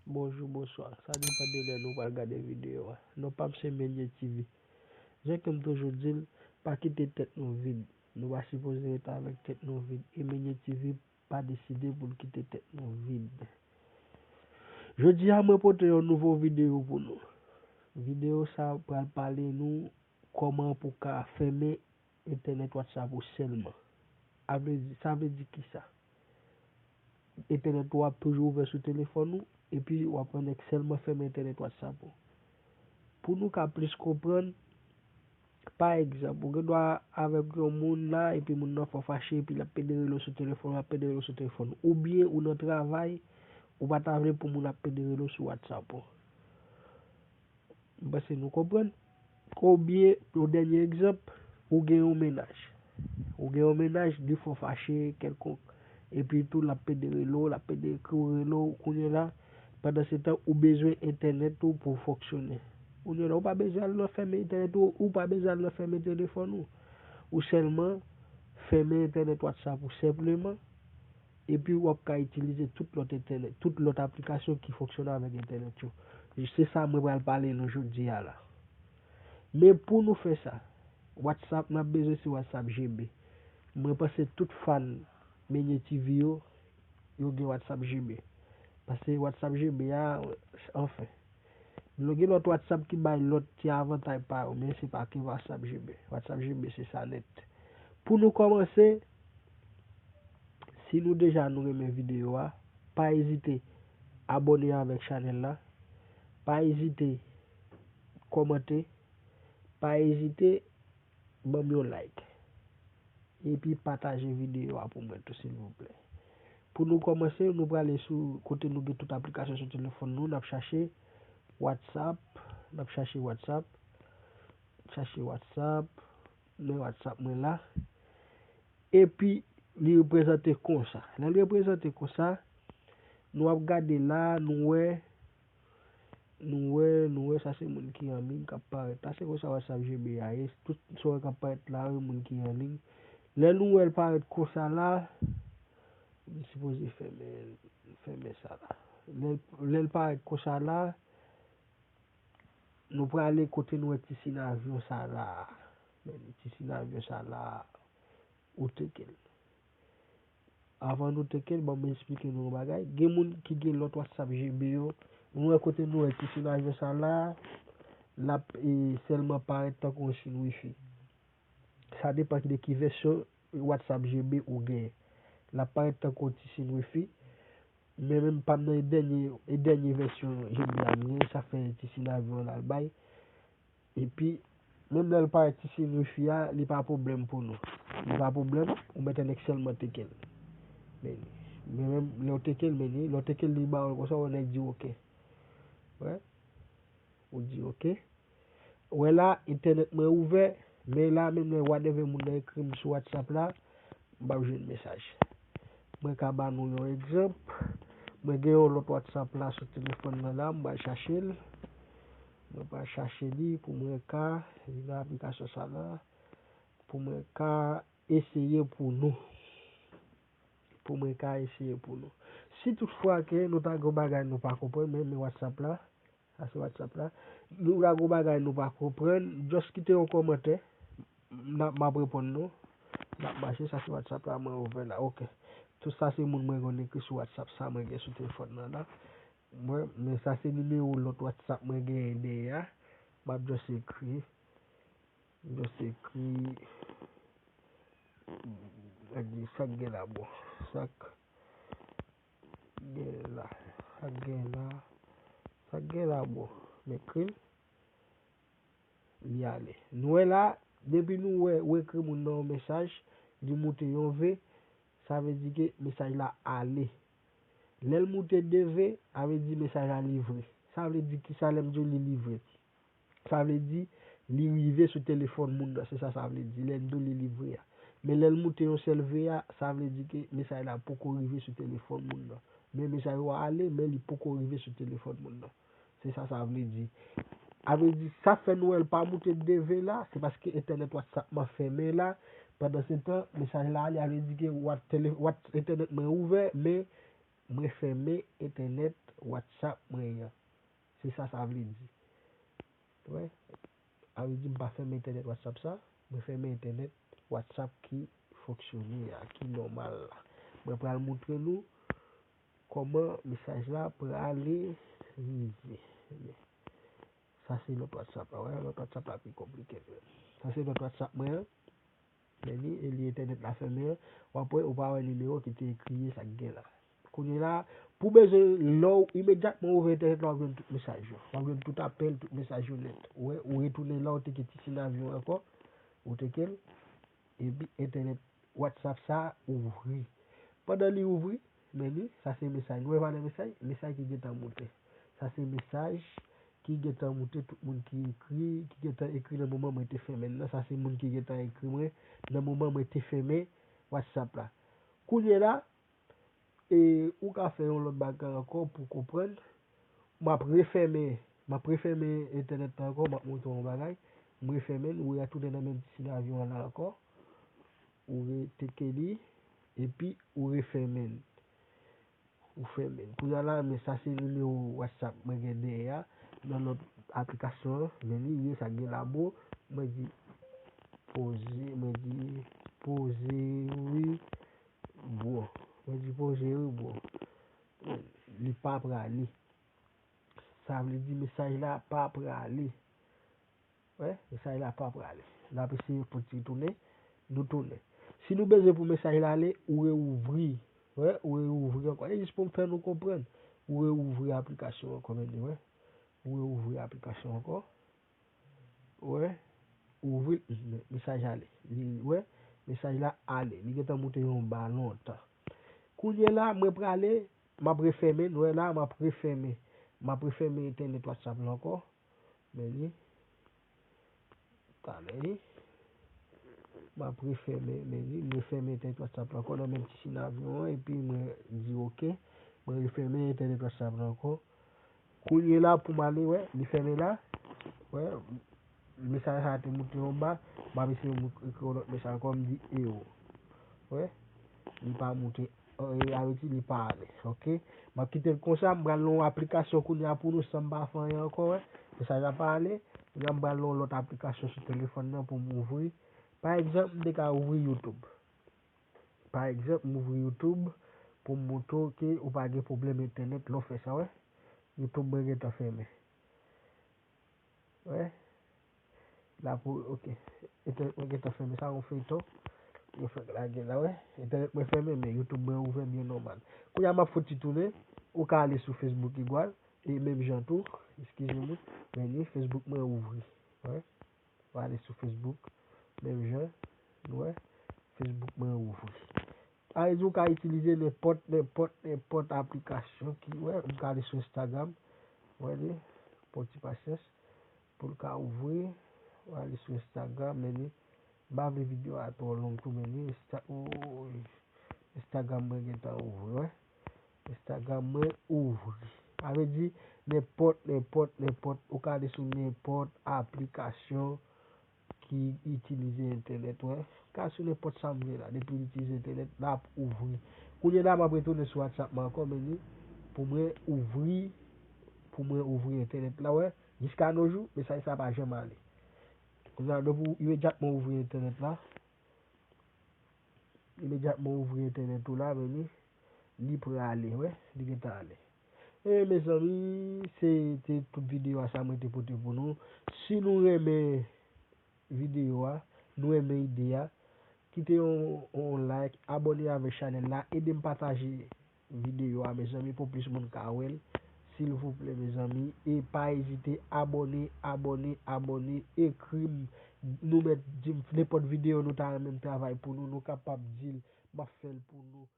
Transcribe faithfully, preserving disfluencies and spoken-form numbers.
bonjou, bonswa. Sa depann de lè nou pral gade videyo a. Non pa m se Menye T V. Jan ke m toujou di l, pa kite tèt nou vid. Nou pa sipoze ret avèk tèt nou vid. E Menye T V pa deside pou l kite tèt nou vid. Jodi a, mwen pote yon nouvo videyo pou nou. Videyo sa a pral pale nou kòman pou ka fèmen entènèt WhatsApp ou sèlman. A vle di, sa vle di kisa? Entènèt ou ap toujou ouvè sou telefòn ou, epi w ap annik sèlman fèmen entènèt WhatsApp ou. Pou nou ka plis konprann, pa egzanp, ou gen dwa avèk yon moun la, epi moun nan fè w fache, epi l ap pede rele w sou telefòn, l ap pede rele w sou telefòn. Oubyen ou nan travay, ou pa ta vle pou moun ap pede rele w sou WhatsApp ou. M panse nou konprann. Oubyen, yon dènye egzanp, ou gen yon mennaj. Ou gen yon mennaj, li fè w fache kèlkonk. Epi tou, l ap pede rele w, l ap pede ekri w, rele w, kounye la, pandan se tan, ou bezwen entènèt ou pou fonksyone. Kounye la, ou pa bezwen al nan fèmen entènèt ou, ou pa bezwen al nan fèmen telefòn ou. Ou sèlman fèmen entènèt WhatsApp ou senpleman, epi w ap ka itilize tout lòt entènèt, tout lòt aplikasyon ki fonksyone avèk entènèt yo. Se sa mwen pral pale nou jodi a la. Men pou nou fè sa, WhatsApp n ap bezwen se WhatsApp G B. Mwen panse tout fan Menye T V yo, yo gen WhatsApp G B. Paske WhatsApp G B a, anfen. Nou gen lòt WhatsApp ki bay lòt ti avantay pa yo, men se pa ke WhatsApp G B. WhatsApp G B se sa nèt. Pou nou kòmanse, si nou deja nou renmen videyo a, pa ezite abòne avèk chanèl la, pa ezite kòmante, pa ezite ban m yon like. Epi pataje videyo a pou mwen tou, silvouplè. Pou nou kòmanse, nou prale sou kote nou gen tout aplikasyon sou telefòn nou, n ap chache WhatsApp, n ap chache WhatsApp, chache WhatsApp, men WhatsApp mwen la. Epi, li reprezante konsa. Lè l reprezante konsa, nou ap gade la, nou wè, nou wè, nou wè, sa se moun ki an liy k ap parèt la. Se konsa WhatsApp G B a ye. Tout sa w wè k ap parèt la, wi, moun ki an liy. Lè nou wè l parèt konsa la, nou sipoze fèmen, fèmen sa la. Lè, lè l parèt konsa la, nou prale kote nou wè ti siy avyon sa la. Men ti siy avyon sa la, ou teke l. Avan nou teke l, ban m esplike nou yon bagay. Gen moun ki gen lòt WhatsApp G B yo. Nou wè kote nou wè ti siy avyon sa la, l ap, e, sèlman parèt tankou yon siy wifi. Sa depann de ki vèsyon WhatsApp G B ou genyen. L ap parèt tankou yon ti siy wifi. Men menm pa m nan e dènye, e dènye vèsyon G B a m genyen, sa fè ti siy avyon an al bay. Epi, menm lè l parèt ti siy wifi a, li pa pwoblèm pou nou. Li pa pwoblèm, ou mèt annik sèlman teke l. Men, men menm lè w teke l, men li, lè w teke l, li ba w l konsa, ou nèk di oke. Wè. Ou di oke. Wè la, entènèt mwen ouvè, men la, menm lè whatever moun nan ekri m sou WhatsApp la, m p ap jwenn mesaj. Mwen ka ba nou yon egzanp. Mwen gen yon lòt WhatsApp la sou telefòn nan la, m pral chache l. Mwen pral chache li pou mwen ka, li nan aplikasyon sa la, pou mwen ka eseye pou nou. Pou mwen ka eseye pou nou. Si toutfwa ke nou ta gen bagay nou pa konprann, men, men WhatsApp la, sa se WhatsApp la. Nou ta gen bagay nou pa konprann, just kite yon kòmantè. M ap, m ap reponn nou. M ap mache, sa se WhatsApp la, mwen ouvè la. Oke. Tout sa se moun mwen konn ekri sou WhatsApp, sa mwen gen sou telefòn nan la. Mwen, men sa se nimewo lòt WhatsApp mwen genyen dèyè a. M ap just ekri. Just ekri. Gade sa k gen la, bon. Sa k gen la. Sa k gen la. Sa k gen la, bon. M ekri l. Li ale. Nou wè la, depi nou wè, ou ekri moun nan yon mesaj, li moute yon V, sa vle di ke mesaj la ale. Lè l moute de V, sa vle di mesaj la livre. Sa vle di kisa lè m di w li livre? Sa vle di, li rive sou telefòn moun nan, se sa sa vle di, lè m di w li livre a. Men lè l moute yon sèl V a, sa vle di ke mesaj la poko rive sou telefòn moun nan. Men mesaj ou a ale, men li poko rive sou telefòn moun nan. Se sa sa vle di. A vle di, sa fè nou wè l pa moute de V la, se paske entènèt WhatsApp mwen fèmen la. Pandan se tan, mesaj la ale, a vle di ke what, tele, what, entènèt mwen ouvè, men mwen fèmen entènèt WhatsApp mwen an. Se sa sa vle di. Wè, sa vle di m pa fèmen entènèt WhatsApp sa, mwen fèmen entènèt WhatsApp ki fonksyone a, ki nòmal la. Mwen pral montre nou kòman mesaj la prale rive. Sa se lòt WhatsApp la, wè, lòt WhatsApp la pi konplike menm. Sa se lòt WhatsApp mwen an. Men li, e li entènèt la fèmen an, w ap wè, ou pa wè nimewo ki te ekri sa k gen la. Kounye la, pou bezwen lè w imedyatman ouvè entènèt la, w ap jwenn tout mesaj yo. W ap jwenn tout apèl, tout mesaj yo nèt. Ou wè, ou retounen la, ou teke ti sinavi an ankò, ou teke l, epi entènèt WhatsApp sa ouvri. Pandan li ouvri, men li, sa se mesaj. Nou wè valè mesaj? Mesaj ki gentan moute. Sa se mesaj ki gentan moute, tout moun ki ekri, ki gentan ekri nan moman mwen te fèmen l nan. Sa se moun ki gentan ekri mwen nan moman mwen te fèmen WhatsApp la. Kounye la, e, ou ka fè yon lòt bagay ankò pou konprann. M ap refèmen, m ap refèmen entènèt la ankò, m ap montre w yon bagay. M refèmen l, ou retounen nan menm ti sinavi an la ankò. Ou reteke li, epi ou refèmen l. Ou fèmen l. Kounye a la, men sa se nimewo WhatsApp mwen gen dèyè a. Nan lòt aplikasyon an, men li ye sa gen la bro. Mwen di poze, mwen di poze wi bro. Mwen di poze wi bro. Li pa prale. Sa vle di mesaj la pa prale. Wè, mesaj la pa prale. N ap eseye fouti tounen, nou tounen. Si nou bezwen pou mesaj la ale, ou reouvri. Wè, ou reouvri ankò. E jis pou m fè nou konprann. Ou reouvri aplikasyon ankò, men li, wè. Ou reouvri aplikasyon ankò. Wè, ouvri l, mesaj ale. Li, wè, mesaj la ale. Li gentan moute yon ba lontan. Kounye la, mwen prale, m ap refèmen, nou wè la, m ap refèmen. M ap refèmen entènèt WhatsApp la ankò. Men li. Talè wi. M ap refèmen, men li, m refèmen entènèt WhatsApp la ankò nan menm ti sinavi an, epi mwen di oke. Mwen refèmen entènèt WhatsApp la ankò. Kounye la pou m ale, wè, li fèmen la. Wè, mesaj sa te moute yon ba. M ap eseye moute, ekri yon lòt mesaj ankò, m di ero. Wè, li pa moute. E, avèti li pa ale. Oke. M ap kite l konsa, m pral nan yon aplikasyon kounye a pou nou san m pa fè anyen ankò, wè. Mesaj la pa ale. Kounye a m pral nan yon lòt aplikasyon sou telefòn nan pou m ouvri. Pa egzanp, m te ka ouvri YouTube. Pa egzanp, m ouvri YouTube pou m montre w ke ou pa gen pwoblèm entènèt lè w fè sa, wè. YouTube mwen gentan fèmen. Wè. La pou, oke. Entènèt mwen gentan fèmen, sa yon feyton. Yo fèk lage la, wè. Entènèt mwen fèmen, men YouTube mwen ouvè byen nòmal. Kounye a m ap fouti tounen. Ou ka ale sou Facebook igwal. E menm jan tou, eskize mwen. Men li, Facebook mwen ouvri. Wè. Ou ale sou Facebook. Menm jan, nou wè. Facebook mwen ouvri. Sa vle di ou ka itilize nenpòt, nenpòt, nenpòt aplikasyon ki, wè, ou ka ale sou Instagram, wè li, pran ti pasyans pou l ka ouvri, ou ale sou Instagram, men li, m pa vle videyo a twò long tou, men li, Insta-, o, Instagram mwen gentan ouvri, wè. Instagram mwen ouvri. Sa vle di, nenpòt, nenpòt, nenpòt, ou ka ale sou nenpòt aplikasyon ki itilize entènèt, wè. Ka sou nenpòt sa m vle la. Depi l itilize entènèt, l ap ouvri. Kounye la, m ap retounen sou WhatsApp mwen ankò, men li, pou mwen ouvri, pou mwen ouvri entènèt la, wè. Jiska no jou, mesaj sa pa janm ale. Kounye a, depi w imedyatman ouvri entènèt la, imedyatman ouvri entènèt ou la, men li, li prale, wè, li gentan ale. E mezanmi, se te tout videyo a sa mwen te pote pou nou. Si nou renmen videyo a, nou renmen ide a, kite yon, yon like, abòne avèk chanèl la, ede m pataje videyo a, mezanmi, pou plis moun ka wè l. Silvouplè, mezanmi, e pa ezite abòne, abòne, abòne, ekri m, nou mèt di m nenpòt videyo nou ta renmen m travay pou nou, nou kapab di l, m ap fè l pou nou.